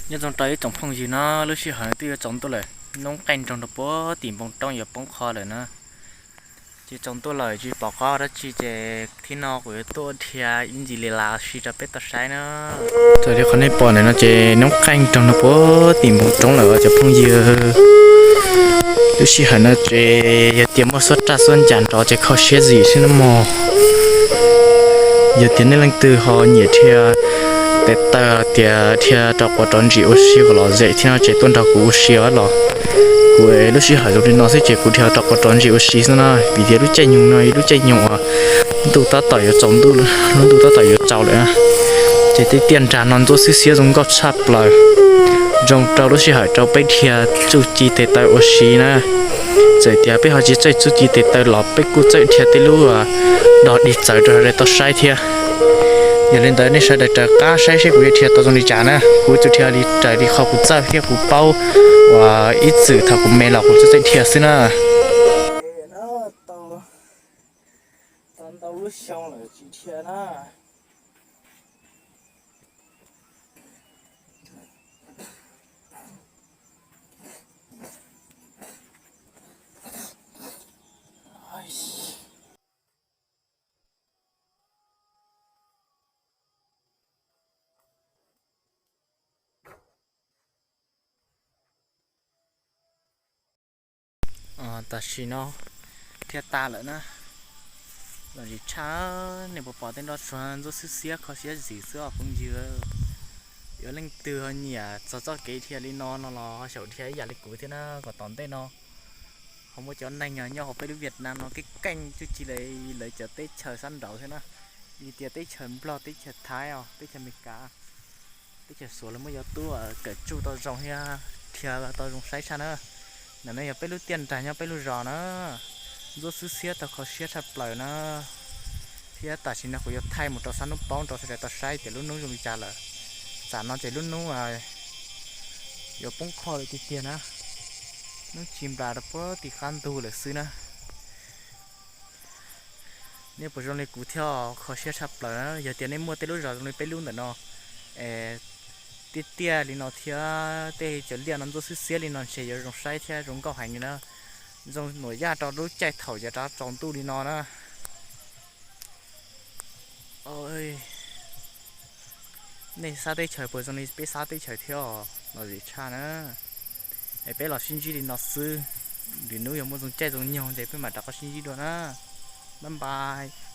Nyob zoo rau ib tsoom phooj ywg no, lub sij hawm twb yuav tsaus ntuj lawm, noob qeej nroog rau puag tim npoo roob yuav poob qho lawm na. Ces tsaus ntuj lawm tsis pom qab dab tsi ces thib no kuv yuav tuaj dhia ib ntsis li las si rau peb tau saib na. Raws li qhov nej pom ntawm no ces noob qeej nroog rau puag tim npoo roob lawm cov phooj ywg. Lub sij hawm no ces yog tias muaj xuab raj xuab ncas nrov ces kho siab zim xwb na mog. Yog tias nej leej twg ho nyiam dhia tes taw tias dhia rau quav rau ntsis ua si kom lom zem thiab no ces tuaj nrog kuv ua si os los. Kuv lub sij hawm zoo li no xwb ces kuv dhia rau quav rau ntsis ua si xwb na, vim tias lub caij nyoog no yog lub caij nyoog uas ntuj tab tom yuav tsaus ntuj, lub ntuj tab tom yuav tsaus lawm na. Ces tej tiaj nrag no ntxuav xwb xiab zoo nkauj tshaj plaws, zoo rau lub sij hawm rau peb dhia txuj ci tes taw ua si na. Txawm tias peb ho tsis txawj txuj ci tes taw los peb kuj txawj dhia tej lub dog dig txawv rau sawv daws tau saib thiab. Yog li ntawd nej sawv daws raws qab saib seb kuv yuav dhia tau zoo li cas na. Kuv yuav dhia li raws li qhov kuv txawj thiab kuv paub, uas ib txwm thaum kuv me los kuv txawj txawj dhia xwb na. Tau ntau lub xyoo lawm tsis dhia na. Tam sim no thiaj tas lawm na. Lom zem tshaj, nej puas pom tej nroj tsuag ntxuav xwb xiab kho siab zim xwb os phooj ywg. Yog leej twg ho nyiam txog txoj kev dhia li no no los xyaum dhia ib yam li kuv thiab na kom tom ntej no. Ho muaj cov neeg nyob hauv peb lub Vietnam no keej keej tsuj ci li lawv cov teb chaws sab nraud thiab na. Vim tias teb chaws Nplog, teb chaws Thaib os, teb chaws Amelikas, teb chaws Suav lawv muaj cov tub kawm tsuj tau zoo thiab dhia tau zoo saib tshaj na. Ntawm no yog peb lub tiaj nrag nyob peb lub zos na, ntxuav xwb xiab tau kho siab tshaj plaws na. Thiab tam sim no kuv yuav thaij mus rau sab hnub poob rau sawv daws tau saib tias lub hnub zoo li cas lawm. Tam no ces lub hnub yuav poob qho lawm tiag tiag na. Hnub tsis nplas rau puag tim qab ntug lawm xwb na. Nej puas zoo li kuv thiab, kho siab tshaj plaws na. Yog tias nej muaj tej lub zos zoo li peb lub ntawm no, es tiaj tiaj li no thiab tej cov liaj no ntxuav xwb xiab li no ntshe yuav zoo saib thiab zoo nkauj heev li na. Zoo nuam yaj rau lub caij thaum yav rov tsaus ntuj li no na. Nej sab teb chaws puas zoo li peb sab teb chaws thiab os? Lom zem tshaj na. Es peb los sib ntsib li no xwb, lwm hnub yog muaj zoo caij zoo nyoog ces peb mam rov qab sib ntsib dua na. Bye bye.